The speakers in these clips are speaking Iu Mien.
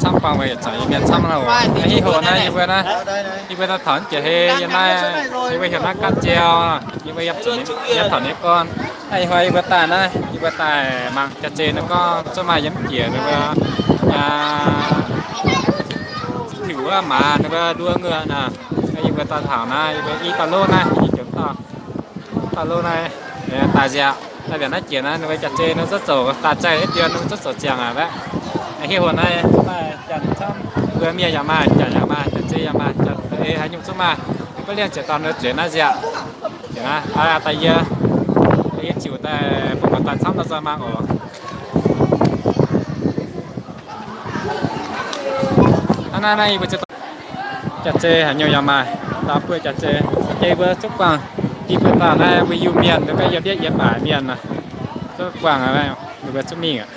camv buangh weic yietc zungv yie mienh camv nor. Ih hnoi naaiv yie mbuo naaiv, yie mbuo naaiv taux jiex hei yiem naaiv, yie mbuo heuc naaiv Gapv Jauv, yie mbuo yiem taux ninh gorn. Naaiv ih hnoi yie mbuo daaih naaiv, yie mbuo daaih mangc jaax-zei ninh gorngv zuqc maaih yiem jiex ninh mbuo tiuc wuov maaz ninh mbuo nduov ngeuh naaiv. Yie mbuo daaih taux naaiv, yie mbuo i dauh lov naaiv, i dauh lov naaiv, daaih nziaauc, daaih mbiaauc naaiv jiex naaiv, ninh mbuo jaax-zei ninh zuqc zoux daaih zaih dien, ninh zuqc zoux ziangh aqv. Hiuv hov naaiv janx camv, mbuo mienh yaac maaih, janx yaac maaih, jaax-zei yaac maaih, janx ei haaix nyungc zuqc maaih. Baav lienh ziouc dorh ninh zueiz naaiv nziaauc. Daaih yie, yie ziouc daaih bun muoz-doic camv nor zoih mangc oc. Naaiv naaiv naaiv yie mbuo jaax-zei haaix nyungc yaac maaih, daaih buo jaax-zei, jaax-zei mbuo zuqc buangh. Yie mbuo daaih naaiv mbuo Iu-Mienh, ninh mbuo yiem ndiev yiem baaic mienh, zuqc buangh, ninh mbuo zuqc mingh aqv.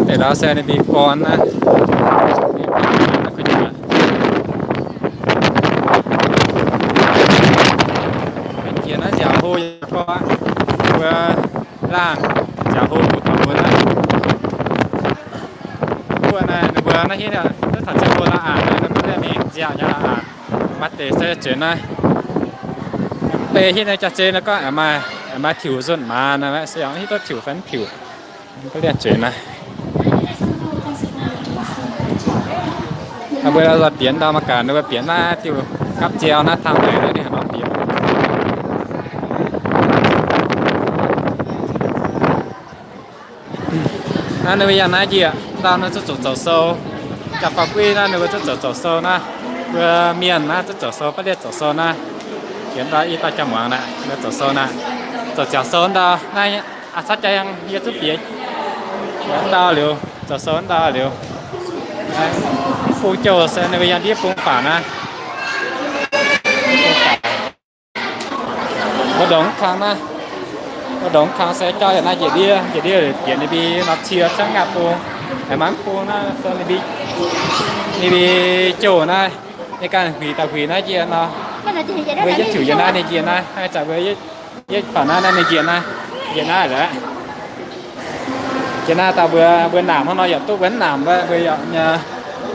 Deix ndau se ninh mbuo gorn naaiv. Jiex naaiv nziaauc hlo yaac gorngv, mbuo laangh nziaauc hlo mbuo gorngv mbuo naaiv. Mbuo naaiv, ninh mbuo naaiv hitv duqv taux ziangh hlo la'aanc, ninh mbuo mingh nziaauc nyei la'aanc. Maaih deix se zueiz naaiv. Mv bei hitv naaiv jaax-zei naaiv gorngv aengx maaih, aengx maaih tiuc nzuonx maaz naaiv, se yaac hitv duqv tiuc fai mv tiuc. Mv baac lienh zueiz naaiv. Mbuo lorz bieqc ndau mangc gaax, ninh mbuo bieqc naaiv diuh gapv jauv naaiv tang deix naaiv ninh haaix nor bieqc. Naaiv ninh mbuo yangh naaiv njiec, ndau ninh zuqc zoux zoux sou. Jaa-faa-guiv naaiv ninh mbuo zuqc zoux zoux sou naaiv. Mbuo mienh naaiv zuqc zoux sou, baav lienh zoux sou naaiv. Jiex ndau i dauh jaa-muangz naaiv, ninh zoux sou naaiv. Zoux ziangh sou ndau naaiv, a'cangv jaa yie zuqc bieqc ndau liuz, zoux sou ndau liuz. Bung jouh se ninh mbuo yangh ndiev bung faaux naaiv. Mbu'ndongx kang naaiv, mbu'ndongx kang se jauv yaac naaiv njiec ndiev, njiec ndiev bieqc ninh mbuo nor cie cuotv ngaatc bung. Aengx mangc bung naaiv se ninh mbuo, ninh mbuo jouh naaiv, ninh ganh huic daaih huic naaiv njiec nor. Mbuo yietv tiuc yiem naaiv ninh njiec naaiv, haih zanc mbuo yietv faaux naaiv, naaiv ninh njiec naaiv, njiec naaiv lorqc. Njiec naaiv daaih mbuo, mbuo naamc hnangv nor yaac duqv, mbuo mv naamc mbuo yaac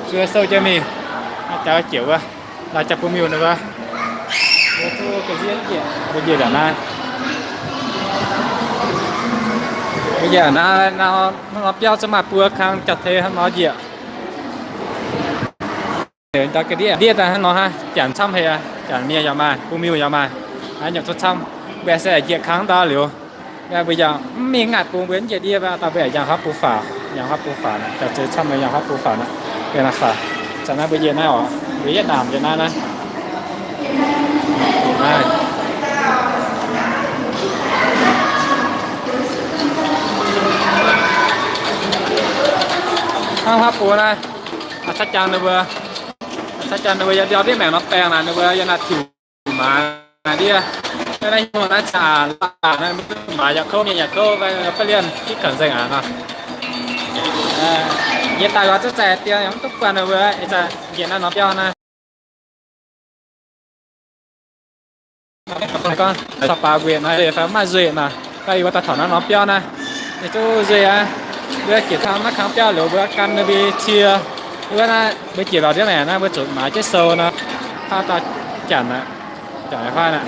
zuov sou jienv mingh. Jaax jiec wuov, laaix jaax bun miuc ninh wuov. Mbuo zuqc ga'nziev njiec, mbuo njiec ndongc naaiv. Mbuo njiec naaiv, hnangv nor biauv zuqc maaih buo kang jaax teix hnangv nor njiec. Ndiev daaih hnangv nor hnangv, janx camv haic aqv, janx mienh yaac maaih, bun miuc yaac maaih, haaix nyungc zuqc camv. Mbuo se njiec kang ndau liuz, mbuo yaac mv mingh ngaatc bung, mbuo mv njiec ndiev, dauh mbuo yaac yangh hopv bung faaux, yangh hopv bung faaux, jaax-zei camv yangh hopv bung faaux naaiv. Mbuo naaiv faaux, zanc naaiv mbuo njiec naaiv oc, mbuo yietv naamc njiec naaiv naaiv. Hnangv hopv bung naaiv, a'cangv jangx ninh mbuo, a'cangh jangx ninh mbuo yaac ndau ndiev maengc nor baengh naaic, ninh mbuo yaac naaic tiuc maaz ndiev. Naaiv hnyouv naaiv caa la'aanc naaiv, maaz yaac kouv, mienh yaac kouv, baav lienh diqv kanx nzengc aqv nor. Yie daaih lorz duqv zaih dien yaac mv duqv buatc ninh mbuo, ih zanc njiec naaiv norm biauv naaiv. Gorngv caux baac nzueic naaiv fai maaih nzueic naaic, fai yie mbuo daaih taux naaiv norm biauv naaiv, ninh zuqc nzueic aqv. Mbuo jiex taux naaiv kang biauv liuz mbuo gan ninh mbuo cie. Wuov naaiv mbuo jiex lorz ndiev maengc naaiv mbuo zuqc maaiz jienv sou nor, hnangv dauh janx aqv, janx huaav aqv.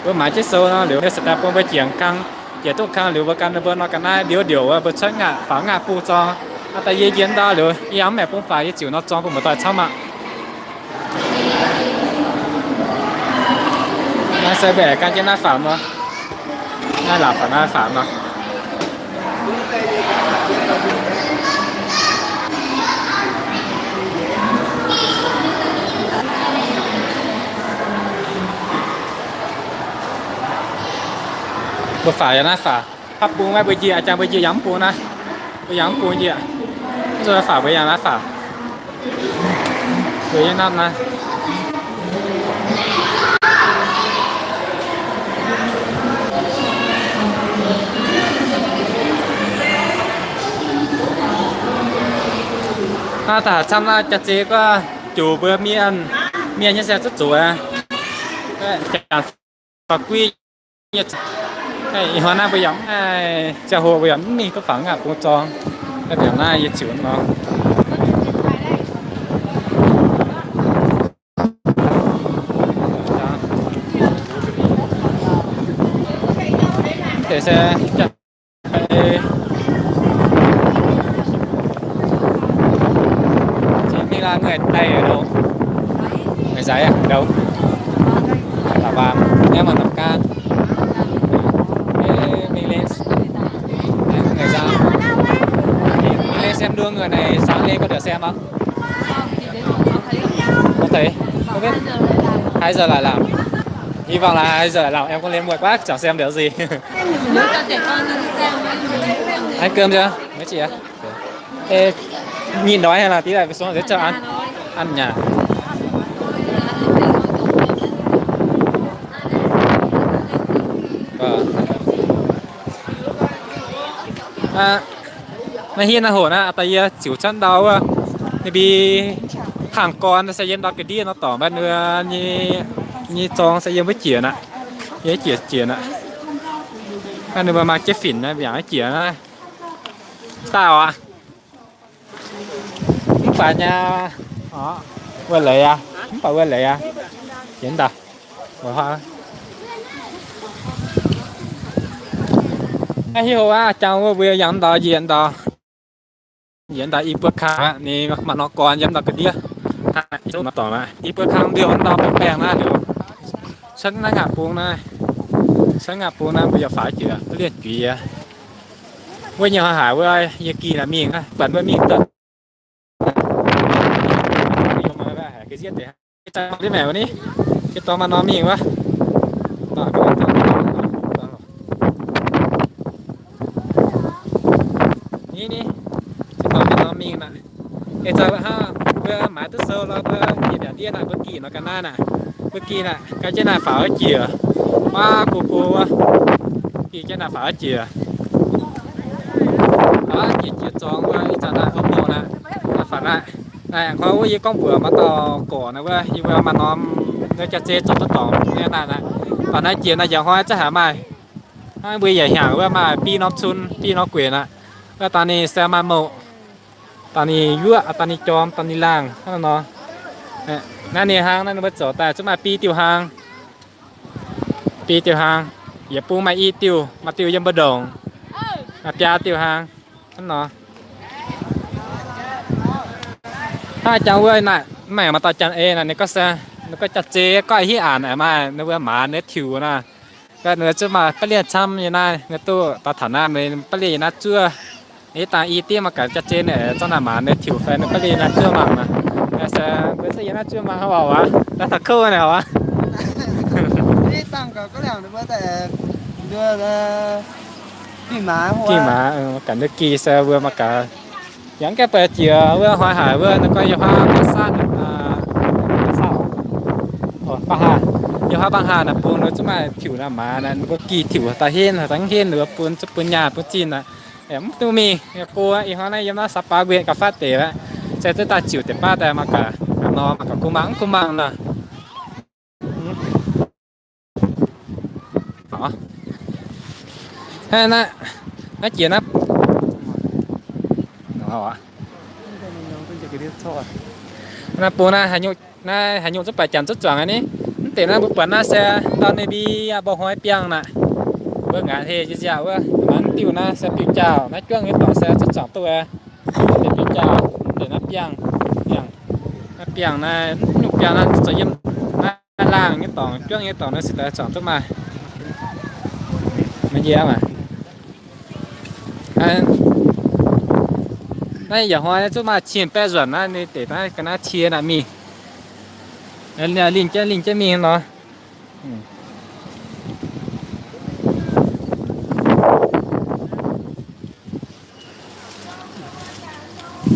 Mbuo maaiz jienv sou nor liuz, ninh se daaih bun mbuo jiex kang, jiex duqv kang liuz mbuo gan ninh mbuo nor ga'naaiv ndiouv ndiouc wuov, mbuo cuotv ngaatc faaux ngaatc bung zorng. Aa, daaih yie njiec ndau liuz, yie yaac mv maengx bung faaux, yie ziouc nor zorng bun muoz-doic camv aqv. Naaiv se mbuo aengx gan jienv naaiv faaux nor. Naaiv laangz faaux naaiv faaux nor. Mbuo faaux yaac naaiv faaux. Hopv bung maiv mbuo njiec, jangx mbuo njiec yangh mv bung naaiv. Mbuo yangh mv bung njiec. Mv zuqc faaux, mbuo yangh naaiv faaux. Mbuo yangh naaiv naaiv. Naaiv daaih camv naaiv jaax-zei guov, juqc mbuo mienh, mienh nyei se zuqv zuqc aqv. Jangx faaux guiv nyei. Ih hnoi naaiv mbuo yaac mv, ziangh hoc mbuo yaac mv mingh duqv fangx aqv, bung zorng. Naaiv mbiaauc naaiv yie ziux nor. Deix se Chính mình là người Tây ở đâu? Người Giấy à? Đâu? Là Vam. Em ở Nam Cang. Ê, mình lên, người Giang. Mình, mình lên xem đua người này sáng lên có được xem không? Không thấy. Không biết. Hai giờ lại làm. Hy vọng là hai giờ lại làm, em có lên muộn quá chẳng xem được gì. Ăn cơm chưa? Mấy chị ạ? Ê, nhịn đói hay là tí lại xuống dưới chợ ăn? Ăn nhỉ? Vâng. Aa, naaiv hiuv naaiv hoc naaiv, aa, da'yie ziux cuotv ndau wuov, ninh mbi tangh gorn se yiem ndau ga'ndiev nor dorngx mbatv wuov, nyei zorng se yiem wuov jiex aqv, yiem jiex jiex aqv. Ninh mbuo maaih jienv finc naaiv mbiaangc jiex naaiv. Daaih oc. Mv baac nyei, wuov leiz aqv, mv baac wuov leiz aqv, jiex ndau. Naaiv hiuv aqv, jangx wuov mbuo yangh ndau njiec ndau, njiec ndau i buo kang aqv, ninh maaih norm gorn yiem ndau ga'ndiev. I buo kang mbiouh ndau baengh baengh naaiv liuz, cuotv naaiv ngaanc bung naaiv, cuotv ngaanc bung naaiv mbuo yaac faaux jiex, lienh juiz. Wuov nyei hnoi haic wuov, yie gih naaic mingh, buatc mbuo mingh duqv. Ni, dorngx maaih norm mingh wuov. Ni, ni, dorngx maaih norm mingh naaic. Eix zanc wuov hnangv, mbuo maaiz duqv sou lo, mbuo gih mbiaauc ndiev naaic, mbuo gih nor ga'naaiv naaic, mbuo gih naaic, ga'naaiv jienv naaic faaux jiex, maaih go go wuov, gih jienv naaic faaux jiex. Aa, jiex jiex zorngx wuov, ih zanc naaic, o, mouc naaic, faaux naaic, naaic hnoi wuov yie gorngv mbuox maaih dauh gorx naaic wuov, yie mbuo maaih norm, wuov jaax-zei zorc duqv dorngx nyei naaic naaic, faaux naaiv jiex naaic, yaac hnoi zungv haiz maaih. Hnangv mbuo yaac hnyangx wuov maaih biei norm cun, biei norm gueic naaic, wuov dangh ninh se maaih mouc, dangh ninh yuoqv, dangh ninh jorm, dangh ninh laangh hnangv nor. Naaiv ninh hlang naaiv, ninh mbuo zoux daaih zungv maaih biei diuh hlang. Biei diuh hlang, yietc bung maaih i diuh, maaih diuh yiem mbu'ndongx, maaih biaa diuh hlang hnangv nor. Hnangv jangx wuov naaic, mv maengc maaih dauh janx-ei naaic, ninh gorngv se, ninh gorngv jaax-zei gorngv hiuv aqc naaic, maaih ninh mbuo maaz ninh tiux naaic, ninh mbuo zungv maaih ba'lienh camv nyei naaiv, ninh duqv daux taux naaiv, ba'lienh yiem naaiv zuov. Ih dangh i diuv mangc gaax jaax-zei naaic, zorqv naaic maaz ninh tiux fai ninh ba'lienh naaiv zuov mangc naaic. Se mbuo zungv yiem naaiv zuov mangc hnangv waac, daaih taux kouv naaic waac. Gih maaz, ganh duqv gih se mbuo mangc gaax. Yangh gaengh buatc jiex wuov hnoi haic wuov, ninh gorngv yiem huaav baav saatv, baav saatv, yiem huaav baav haah naaic bung ninh zungv maaih tiux naaic maaz naaic, ninh mbuo gih tiux daaih henv, daaih henv ninh mbuo bun, zungv bun nyaah bun zinh naaic. Mv duqv mingh, go ih hnoi naaiv yiem naaiv Saax Baaix Nquetc gauh fatv deix aqv. Se duqv daaih ziux deix baav daaih mangc gaax, nor mangc gaax kungx mangc, mv kungx mangc nor. Naaiv jiex naaiv, naaiv bung naaiv haaix nyungc, naaiv haaix nyungc zungv baaix janx zungv zuangx aqv ni. Mv deix naaiv mbuo buatc naaiv se ndau ninh mbi mba'hnoi biangh naaic. Mbuo ngaanc heh nziaauc wuov, mv diuh naaiv se biuv-jaauh, naaiv juangv nyei dorngx se zungv zuangx duqv. Deix biuv-jaauh, deix naaiv biangh, biangh, naaiv biangh naaiv, nyungc biangh naaiv zoux yiem naaiv laangh nyei dorngx, juangv nyei dorngx naaiv se daaih zuangx duqv maaih. Maiv njiec aqv. Naaiv yaac hnoi zungv maaih cien baeqv nzuonc naaiv, ninh deix naaiv ga'naaiv cie naaic mingh. Linh jienv linh jienv mingh nor.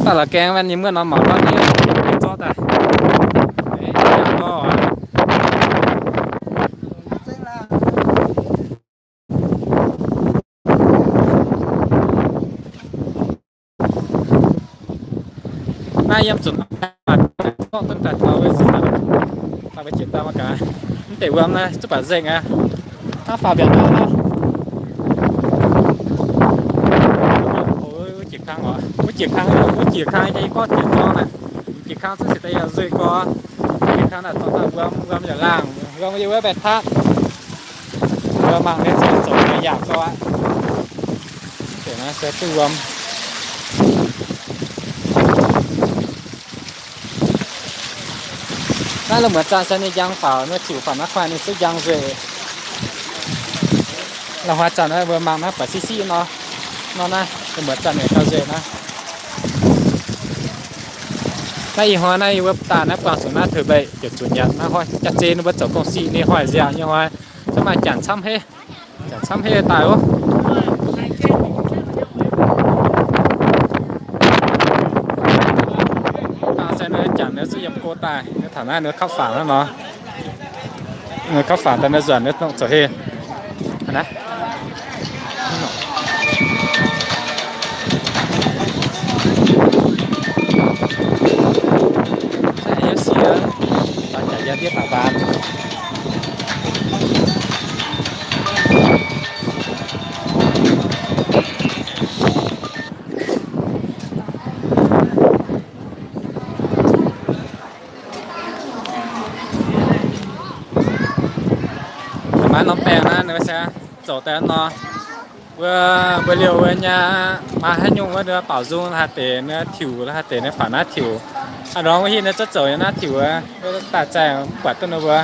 Daaih la'gaeng ninh muonv norm maux lorqc, ninh zorqv daaih. Naaiv yiem zuqc duqv daaih taux wuov, taux wuov jiex daaih mangc gaax. Mv deix wuom naaiv zuqc baac nzengc aqv. Hnangv faaux mbiaauc naaiv, Wuov jiex kang, wuov jiex kang yie gorngv jiex zorng naaic, jiex kang cuotv se daaih yaac nzueic gorx. Jiex kang naaic zorng daaih wuom, wuom yaac laangh, wuom yie wuov mbaeqc tatv. Wuov mangc ninh zoux zoux yaac gorx aqv. Deix naaiv se duqv wuom. Naaiv la'muonz zanc se ninh njang faaux, ninh tiuc faaux naaiv kuaaiv ninh zungv njang nzueic. La'hmz zanc naaiv mbuo mangc naaiv baac siqv siqv nor, nor naaiv la'muonz zanc ninh gauh nzueic naaiv. Naaiv ih hnoi naaiv yie wuov daaih naaiv buangh zuqc naaiv taux mbeix ziepc zuqc nyanc naaiv hnoi jaav zeiz ninh mbuo zoux gong-sic ninh hoic nziaauc nyei hnoi, zungv maaih janx camv heh. Janx camv heh daaih oc. Dangh se ninh janx ninh zungv yiem go daaih, ninh taux naaiv ninh kapv fangx naaiv nor. Ninh kapv fangx daaih ninh nzuonx ninh dongh zoux heh. Hnangv naaiv. Naaiv yie siex, daaih jaax yie ndiev daaih mbaanx. Maaih norm baengh naaiv ninh se zoux daaih nor, mbuo, mbuo liouh wuov nyei, maaih haaix nyungc wuov ninh baaux nzung haaix deix, ninh tiuc haaix deix, ninh faaux naaiv tiuc. Aa, ndorm wuov hingh ninh zungv zoux nyei naaiv tiuc wuov, daaih zaih buatc duqv ninh mbuo.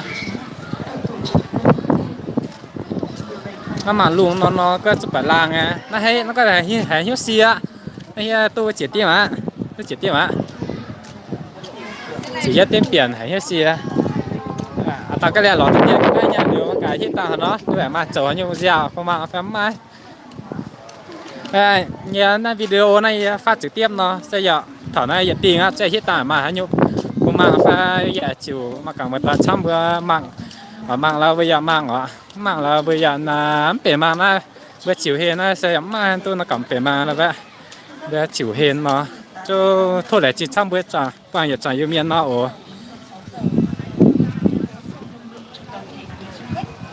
Naaiv mangc lungh nor nor gov zuqc buatc laangh aqv. Naaiv haaix, naaiv gov haiz hnyouv sie aqv. Naaiv hiuv duqv ziec diemv aqv. Duqv ziec diemv aqv. Ziec yietv diemv bienh haiz hnyouv sie. Aa, dauh ga'liaah lorz deix diemv naaiv nyaanh liuz mangc gaax hitv dangh haaix nor, duqv maaih zoux haaix nyungc nziaauc, bun mangc fai mv maaih. Nyei naaiv video naaiv yie faatv ziepc diemv nor se yaac taux naaiv yietc dingh aqv, zungv hitv dangh maaih haaix nyungc bun mangc fai yaac ziouc mangc gaax muoz-doic camv mbuo mangc. Mangc lorz mbuo yaac mangc oc, mv mangc lorz mbuo yaac mv benx mangc naaiv. Mbuo ziouc heh naaiv se yaac mv maaih duqv nor gaax mv benx mangc lorz mbuo ziouc heh nor. Zungv tov laengz zingh camv mbuo buangh yietc zuangx Iu-Mienh nor oc.